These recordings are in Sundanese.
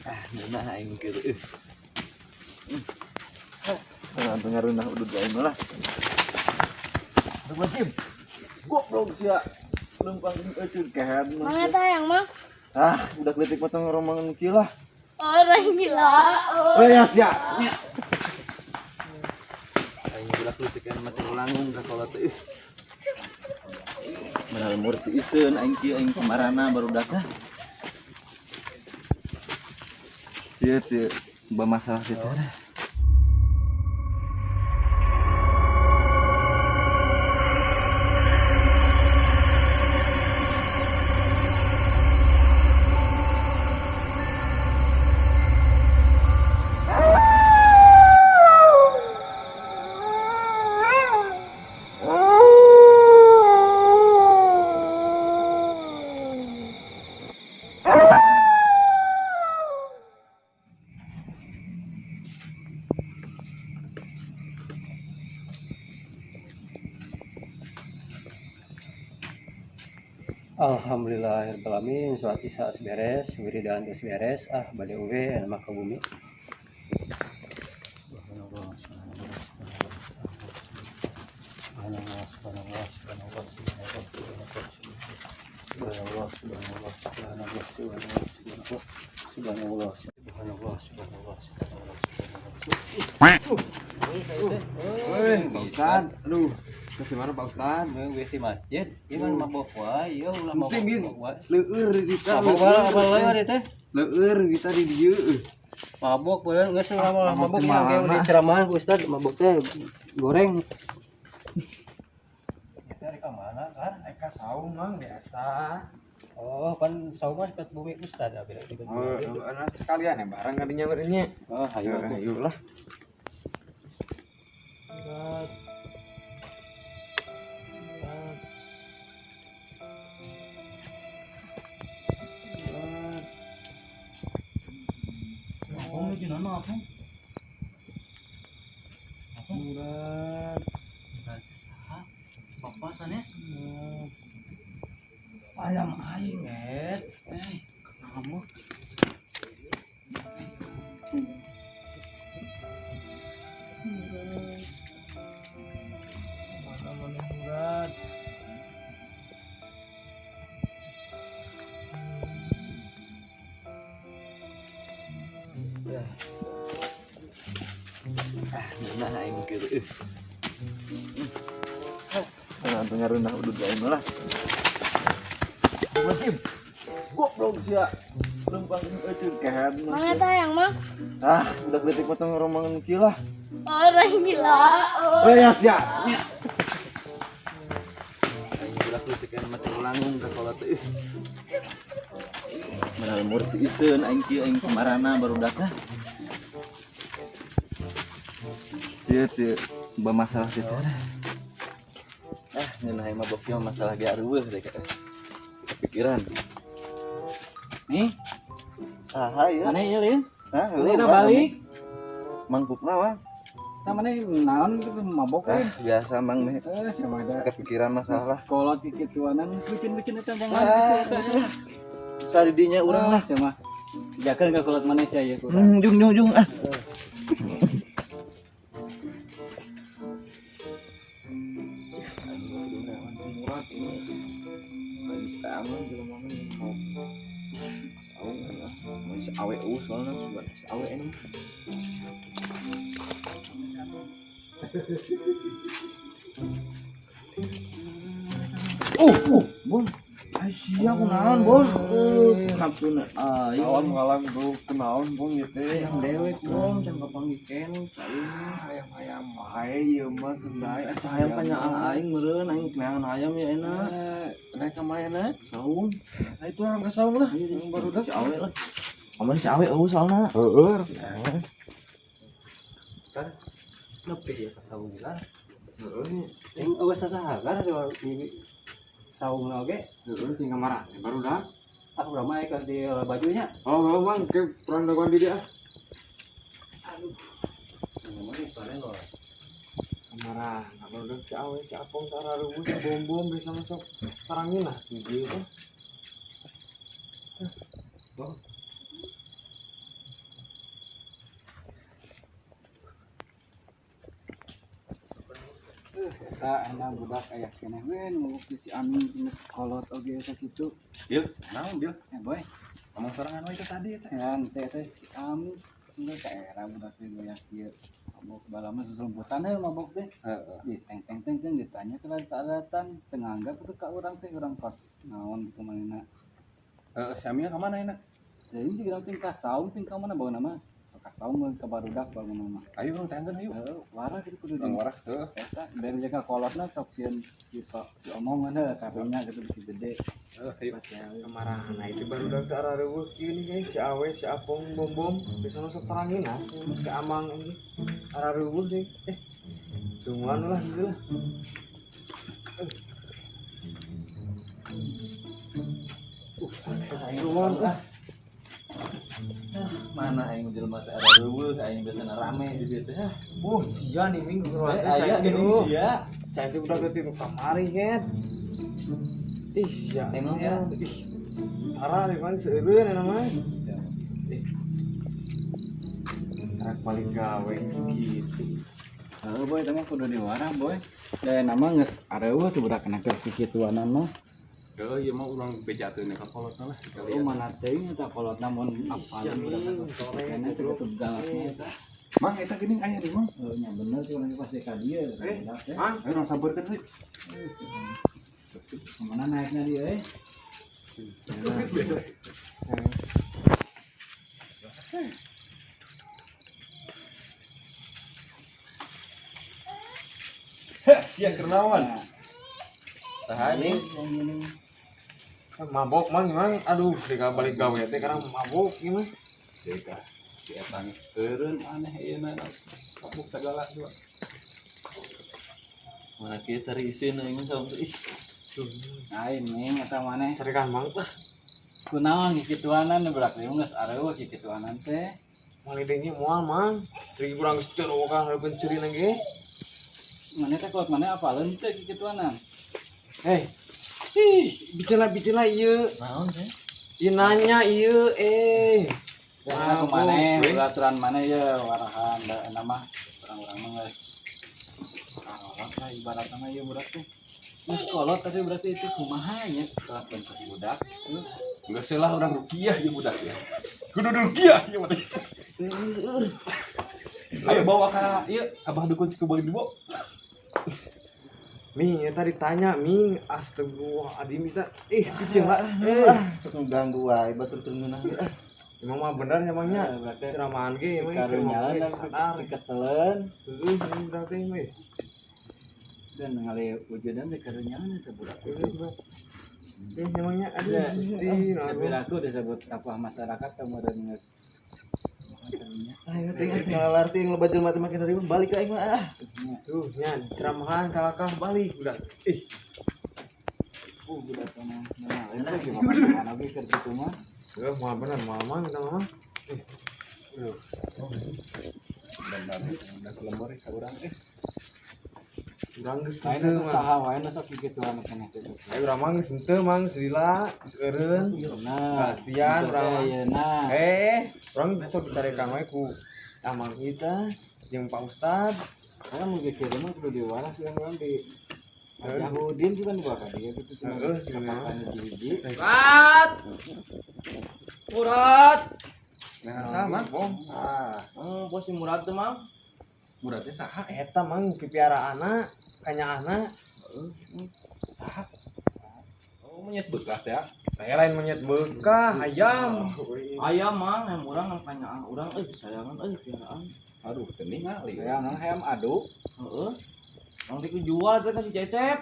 Ah, ngeunah aing keur euy. Teu ngareunah udud aing lah. Wajib. Goblok sia. Lempang euceun kehed. Mana tayang mah? Ah, udah kletik mah tong romangan kieu lah. Orang gila. Oh ya sia. Aing gila kletik mah teu langung ka salat teh. Mana lemur teu iseun aing kieu aing kamarana barudak teh. Ieu teu masalah teh. Alhamdulillahirrahmanirrahim. Sholat isya beres, wiridan geus beres, ah bade uwe nama ka bumi. Subhanallah, subhanallah, subhanallah, subhanallah, subhanallah, subhanallah, subhanallah, subhanallah, subhanallah, subhanallah, subhanallah, subhanallah, subhanallah, subhanallah. Weh, Pak Ustad. Aduh, ke mana Pak Ustad? Gue di masjid, ieu kan mabok wae, ieu ulah mabok wae. Leueur kita. Mabok wae apa leueur teh? Leueur kita di dieu. Mabok wae geus ulah mabok ya ge di ceramahan ku Ustad, mabok teh goreng. Dari ka mana kan? Eka saung mang biasa. Oh, kan saung mah dekat bumi Ustad ah beda dekat Oh, bumi. sekalian ya barang kadinya berenya. Oh, hayu Ayo lah. Murad. Bapak sanes? Ayam aing, et. Eh, kamu. Mana mana Murad? Ah, ngeunah aing keur euy. Teu ngareunah udud aing lah. Wajib. Goblok sia. Lempang euceun kehed. Mana tayang mah? Ah, udah kletik mah tong romangan kieu lah. Orang gila. Oh ya sia. Aing gila kletik mah teu langung ka salat teh. Mana lemur teu iseun aing kieu aing kamarana barudak teh. Ieu teu masalah teh. Ah, ngeunah mabok ieu masalah ge areueuh deh kepikiran. Nih, Saha ieu? mana ieu lin? Hah, Mana udah balik? Mangkukna wah. Nah, mana naon gitu mabok Ah, euy. biasa mang meh Eh, siapa ada kepikiran masalah. kolot kikituanan bucin-bucin eta jangan Ah, gitu eta. Sadidinya urang lah. Siapa? Jakeun ka kolot manis ya ieu kurang. Jung jung jung ah. Murad ini. Lagi tangan jelema mah mau. Saung lah. Masih awe us soalnya si awe ini. Bon. Ai sia kunaon, Bon? Nafsuna aing. Naon ngalang bro, kunaon bong ieu teh. Hayang dewek, Bon, can kapanggih keneh aing. Hayam-hayam wae ieu mah kendai Eta hayam kanyaah aing meureun aing neangan hayam ya enak. Naik ka mana? Saung. Nah itu orang ke saung lah. Yang baru dah. Si awe lah. Aman si awe eueuh soalna. Heeh. Kan lebih ya ka saung lah. Heeh. Yang eueuh saha kan di saung oge. Heeh sing kamaran baru dah. Ah, urang mah aya di bajunya. Oh, oh mang ke kurang dagoan di dia. Aduh. Ngomongnya bareng loh. Kamaran, baru dah si awe si apong tara rubuh si bom bom bisa masuk tarangin lah si dia. Eta enak budak aya keneh we nu si Amin geus kolot oge eta kitu. Bil, naon Bil? Eh boy, Ngomong sorangan wae teh tadi eta. ya teh teh si Amin geus ka era budak teh goyak kieu. Mabok balama susulumputan we mabok teh. Heeh. Di teng teng teng teng ditanya ke alatan teu nganggap itu ka urang teh urang kos naon gitu manehna. Heeh, si Amin ka mana enak? Jadi juga ting ka saung ting ka mana bawa nama? Ka saung ka barudak bawa nama. Ayo urang teangan ayo. Heeh, warah kitu kudu di Urang warah, heeh. eta dari jaga kolotna sok sieun gitu diomongan heuh karunya gitu bisi gede. Heeh, ayo. Kemarahan nah itu baru udah ke arah reueuh kieu nih guys si Awe si Apong bom bom bisa sok terangin ah si Amang ini arah reueuh sih tungguan lah gitu lah. Tungguan ah. Mana aing jelema teh ara reueuh aing biasana rame di dieu teh. Oh, sia nih minggu keluar. Aya geuning sia. Cai teh udah ke kamari kan. Ih, sia Emang ya? Ih. Parah deh kan seureun eta mah. Ih. Tarak paling gawe segitu. Heuh boy, eta mah kudu diwarah boy. Da nama geus areueuh tuh budak kana keur kikituanan mah. Heeh, ieu mah urang bejateun ka kolotna lah. Oh mana teuing eta kolotna mun apal budak kana teh kitu galakna eta. Mang eta geuning aya di mang. Heuh nya bener sih urang pasti ka dieu. Budak teh. Mang, Ayo urang sampeurkeun euy. Kemana naiknya dia eh? Heh, sia kernawan. Tahan nih. Mabok mang gimana? Aduh, jika balik gawe teh karena mabok gimana? Deui ka si eta geus eureun aneh ieu na. Mabok sagala dua. Mana kieu cari isin aing mah saung teh. Ih, Lain nih eta maneh. Carikan mang lah. Kunaon kikituanan budak teh geus areueuh kikituanan teh. Mali deui moal mang. Dari urang geus corowokan hareupeun ceurina ge. Maneh teh kolot maneh apaleun teh kikituanan? Hei. Ih, bicelah ieu. Naon teh? Ieu nanya ieu eh. Nah, aku maneh peraturan maneh ye warahan da nama orang-orang mah geus kolot lah ibaratna mah ieu budak teh. Geus kolot tapi berarti itu kumaha nya kelakuan si budak. Geus lah urang rukiah ieu budak ya. Kudu rukiah ieu mah. Ayo bawa ka ieu Abah dukun si Kubang Dibo. Ming, eta ditanya Ming, astagfirullah adi minta ih bicelah. Sok ngeganggu wae batur teu ngeunah. Emang mah bener emangnya. Berarti Ceramahan ge emang karunya sadar. keselen Heuh, ini berarti mah. dan ngali wujudan teh karunya teh budak. Eh, emangnya aduh Ya, Gusti, tapi aku disebut tokoh masyarakat kemudian geus karunya. Aing teh geus ngalarti loba jelema teh make dari balik ka aing mah ah. Tuh, nya ceramahan kalakah balik udah. Ih, Budak mah nah, lain teh gimana oge keur kitu mah. heuh moal bener moal mah kita mah. Ih. Aduh, Benar, udah kelembor ka urang eh. urang geus Lain henteu atuh mah. saha wae nu sok kikituan keneh teh. Ayo urang mah geus henteu mang selila geus eureun. Nah, Kasihan urang mah. ayeuna. Urang sok ditarekan wae ku amang kita jeung Pak Ustad. Karena mau kieu mah kudu diwarah sih urang di Yahudin juga dibawa ka dia gitu cuma Heeh, kapan hiji-hiji. Murat. Murat. Nah, sama. Bom. Ah, Oh, bos si Murad teh mang. Muradnya saha? Eta mang pipiaraana, kanyaahna. Saha? Oh, monyet beukah teh. Saya lain monyet beukah, ayam. Ayam mang, ayam urang nang kanyaah urang euy sayangan euy piaraan. Aduh, teu ningali. Saya nang hayam adu. Heeh. Nang teh jual teh ka si Cecep.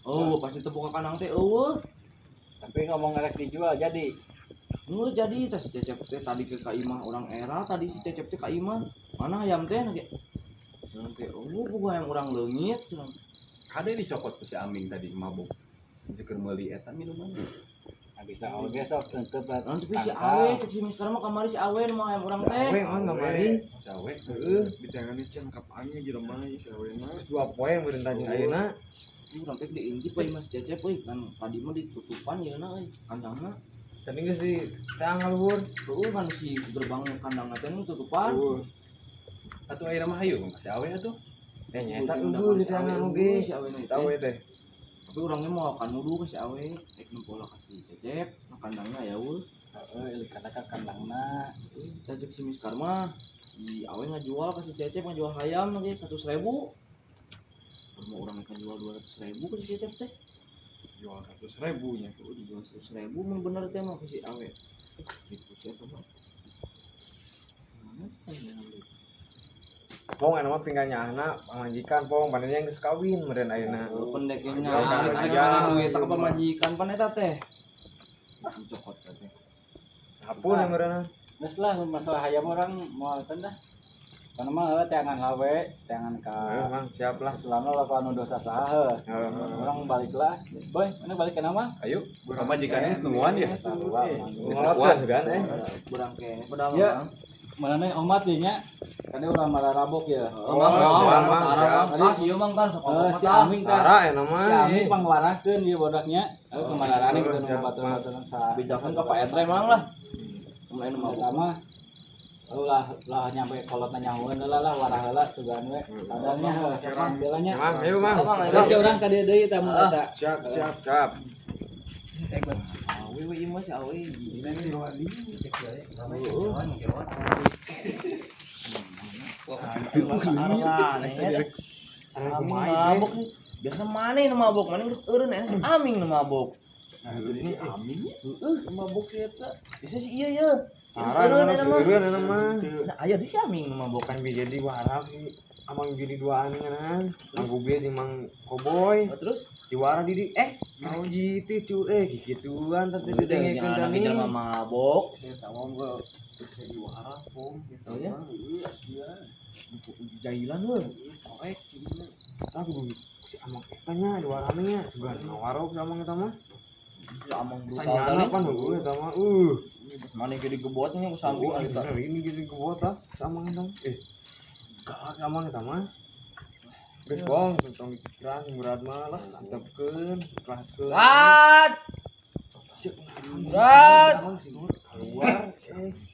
Oh, pasti teu boga kandang teh eueuh. Tapi ngomong ngerek dijual jadi. Heuh jadi teh si Cecep teh tadi ke ka imah urang era, tadi si Cecep teh ka imah. Mana ayam teh ge? Cenah teh eueuh boga ayam urang leungit cenah. Kade dicokot ku si Aming tadi mabuk. Jeung meuli eta minuman. Nah, bisa oge sok tentep lah. Nanti si Awe, cek si Mister mah kamari si Awe nu mah ayam urang teh. Awe mang kamari. Si Awe. Heeh, Ditangan can kapannya jelema si awe mah. geus dua poe meureun tadi ayeuna. Urang teh diintip euy Mas Cecep euy kan tadi mah ditutupan yeuna euy kandangna. Tadi geus di tang luhur. Heeh kan si gerbang kandangna teh nu tutupan. Atuh ayeuna mah hayu si Awe atuh. Eh nyata eueuh di tangan oge. Si awe nu Tahu teh. teh. Tapi urangnya mau akan nuduh ke si awe, rek nempo lah ka si Cecep, na kandangna aya eueuh. Heeh, ilikana ka kandangna. Cecep si Miskar mah si awe ngajual ka si Cecep ngajual hayam lagi 100.000. Mau urang rek ngajual 200.000 ke si Cecep teh. Jual 100.000 nya. Tuh dijual 100.000 mun bener teh mah ke si awe. Gitu teh mah. Mana teh yang beli? Pong anu mah pinggannya anak pamajikan pong panenya geus kawin meureun ayeuna. Pendeknya Iya, nya duit ka pamajikan pan eta teh. Cokot teh. Hapun ya meureun. Geus lah masalah hayam orang moal teh dah. Kana mah heuh teangan hawe, teangan ka Ayo Mang, siap lah. Sulana lah anu dosa saha heuh. Urang balik lah. Boy, mana balik ke nama? Ayo, Pamajikannya geus nungguan ya. Sarua. Geus ngolotkeun kan eh. Kurang kene padahal Ya. Mang. Mana omat ya nya? Kan urang mararabok ya. Oh, Mang, siap, Mang, Mang, Tara, siap. Mang. Ah, ieu Mang kan sok Si Aming kan. Tara ya nama. Si Aming pangwarahkeun ieu bodaknya. Heuh kumararane Oh, gitu siap, batur-baturan sa. Bejakeun ka Pak Etre Mang lah. Kumaha nu mabok. Pertama lah lah nyampe kolot nyahoeun lah lah warah heula sugan we. Sadarnya heuh siapa belanya. Mang, ayo Mang. Mang, ayo. Berarti urang ka dieu deui tah mun eta. Siap, siap, siap. Awe we ieu mah si awe. Mabok nih. Biasa mana nu mabok, mana geus eureun aya si Aming nu mabok. Nah, jadi si Amin ya. Heeh, nu mabok si eta. Biasa si ieu ye. Tara Eureun nama eta mah. eureun eta mah. Nah, aya di si Aming nu mabok. Kan bisa jadi warap si Amang jadi duaan kan. Mang Gubi jeung Mang Koboy. Oh, terus Diwara di mau jitu cu gituan tadi didengekeun jangan tadi. jelema mabok. Saya tahu gua bisa diwara pong. Oh ya? Heeh, asli. Jailan heuh. Korek tah kudu si Amang eta nya diwarana nya sugan ngawarok si Amang eta mah. Si Amang brutal Tanyana tadi. pan heueuh eta mah. Mana ge digebotnya ku samping Oh, eta. bener ini jadi gebot ah si Amang eta. Galak si Amang eta mah. Geus bong, tong dipikiran berat mah lah, antepkeun, ikhlaskeun. Rat. Siap, Berat. Keluar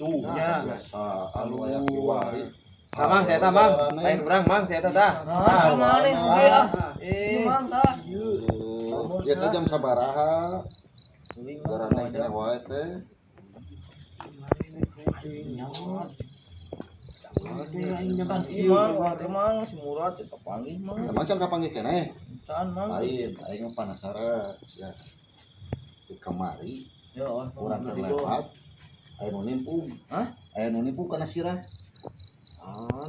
Tuh nya. Biasa anu aya kiwari. Tah Mang, saya tah Mang. Lain urang Mang, saya tah tah. Ah, mana oge ah. Ieu Mang tah. Ya teh jam sabaraha? Garana kene wae teh. Kan ieu Mang, urang Mang si Murad teh kapanggih Mang. Emang can kapanggih keneh? Can Mang. Lain, aing mah penasaran ya. Di kamari Ya, oh, urang keur lewat aya nu nimpung. Hah? Aya nu nimpung kana sirah.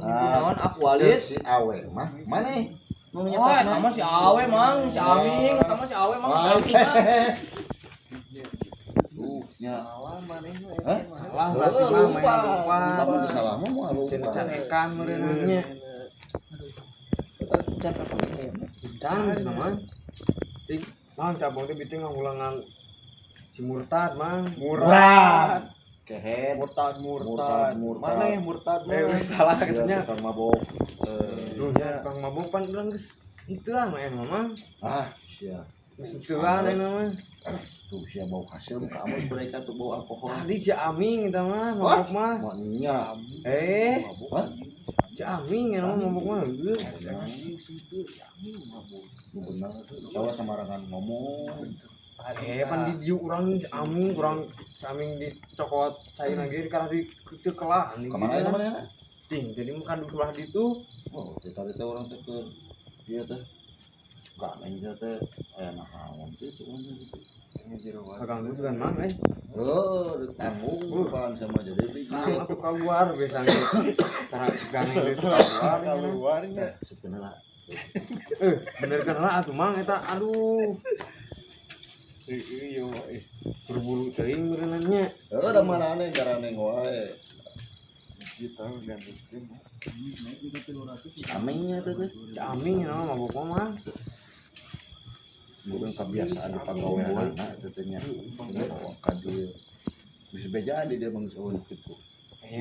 Naon aku alis? Si awe mah maneh nu Oh, nyepatna. eta mah si Awe Mang, si Aming, eta mah si Awe Mang. Si Aming, Mang. Tuh, nya. Salah maneh mah. Hah? Salah berarti Heuh, mah lupa. main lupa. Lamun disalah mah moal lupa. Can ekan meureun nya. Eta can kapanggih aya mah. Can cenah mah. Ting, Mang cabang teh biting ngahulangan si Murtad Mang. Murad. Kehed. Murtad, Murtad, murtad. murtad. Mana yang murtad mah? Salah Iya, katanya. tukang mabok. Tuh nya tukang mabok pan urang geus henteu lah main mah Mang. Ah, sia. Geus henteu lah main mah. Tuh sia bau hasil kamu mereka tuh bau alkohol. Tadi si Aming eta mah mabok mah. Mah nya. Eh, Hah? si Aming eta mah mabok mah heueuh. Nu bener salah samarangan ngomong. Pan di dieu urang si Aming urang si Aming dicokot cair lagi karena di teu kelah anjing. Kemana ya mana? Ting, jadi makan di sebelah ditu. Oh, kita tadi teh orang teh keur ieu teh. Gak main teh aya naon teh urang teh gitu. Kaganggu juga Mang eh. Oh, ditanggung pan sama jadi Sama tuh keluar biasanya. Tara ganggu itu keluar. Keluarnya. Sebenarnya lah. Bener kan lah atuh Mang eta aduh. Iya, Buru-buru teuing meureunannya. Heeh, da marane garaneng wae. Kita gandengkeun. Si Amingnya teh teh. Si Aming ya mabok mah. Meureun kebiasaan di pagaweanana eta teh nya. Bawa ka dieu. Bisa bejaan di dia bangsa eueuh kitu.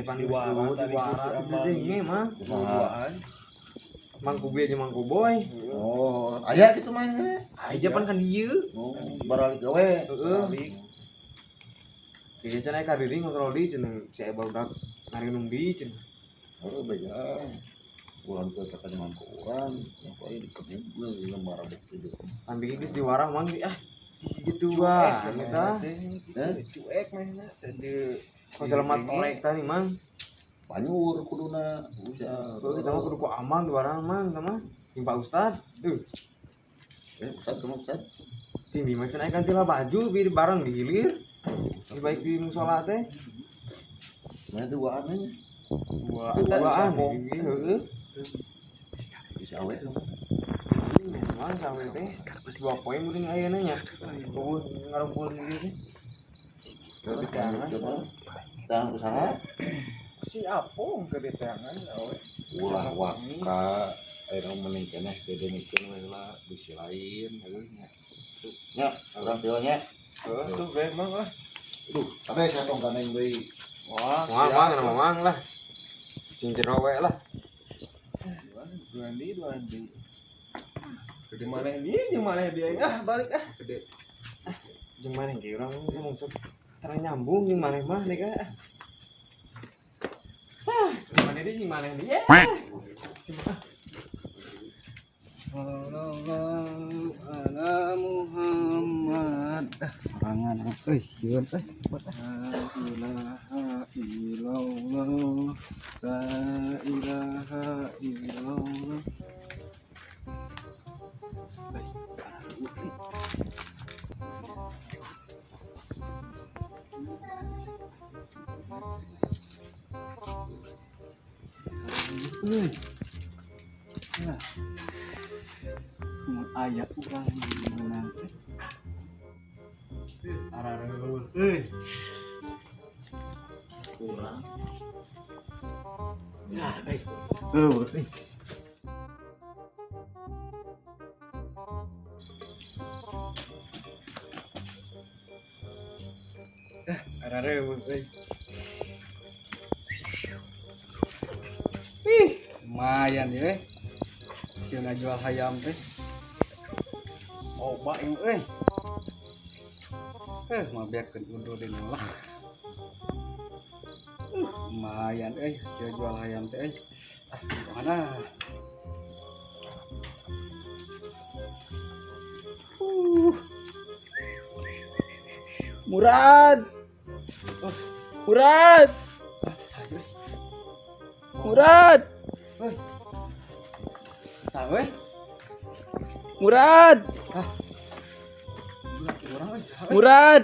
Pan diwara diwara tuh teh mah. Kumaha? Mang Kubi aja Mang Kuboy. Oh, aya kitu mah. Aja pan kan dieu. Oh, baralik gawe. Heeh. Kayaknya cenah ka diri ngontrol di cenah si Eba udah ngarinum di cenah. Heeh, bejaan. Ulah teu kakanyangan ku urang, yang ku aing dikebugeul lembar bukti deui. Ambil geus diwarah mang ah. Gitu wah, eta. Cuek manehna teu Selamat torek tadi mang. Panyur kuduna udah. Tuh kita mah kudu ku amang diwarah mang sama jeung Pak Ustad. Tuh. Ustad kumaha Ustad? Tinggi mah cenah ganti lah baju bi bareng dihilir. Di baik di musola teh. Mana duaan nya? Duaan. Heeh. Bisa awe. Mang sampe teh geus 2 poe meureun ayeuna nya. Eueuh ngarumpul di dieu teh. Tang usaha si Apong ke deteangan awe. Ulah waka ayeuna mending keneh dedenikeun we lah bisi lain heueuh nya. Nya urang teu nya. Heuh tuh we mang lah. Aduh, kabeh satong ganeng deui. Wah, Mang nama mang lah. Cing jero we lah. Duan di. Gede maneh dia, jeung maneh dia ah balik ah gede. Ah, jeung maneh ge urang ngomong sok tara nyambung jeung maneh mah nih ah. Ah, jeung maneh dia jeung maneh dia. Coba ah. Sallallahu ala Muhammad. Sorangan euy sieun euy. La ilaha illallah. La ilaha illallah. Euy. Nah. Mun aya urang meunang teh. Arareuh euy. Kurang. Ya, euy. Euy. Arareuh euy. Ih, lumayan ya. Sieuna jual hayam teh. Loba ieu euy. Mah beakeun udo deui lah. Lumayan euy, sia jual hayam teh euy. Ah, mana? Murad. Murad. Murad. Sawe. Murad. Ah. Murad.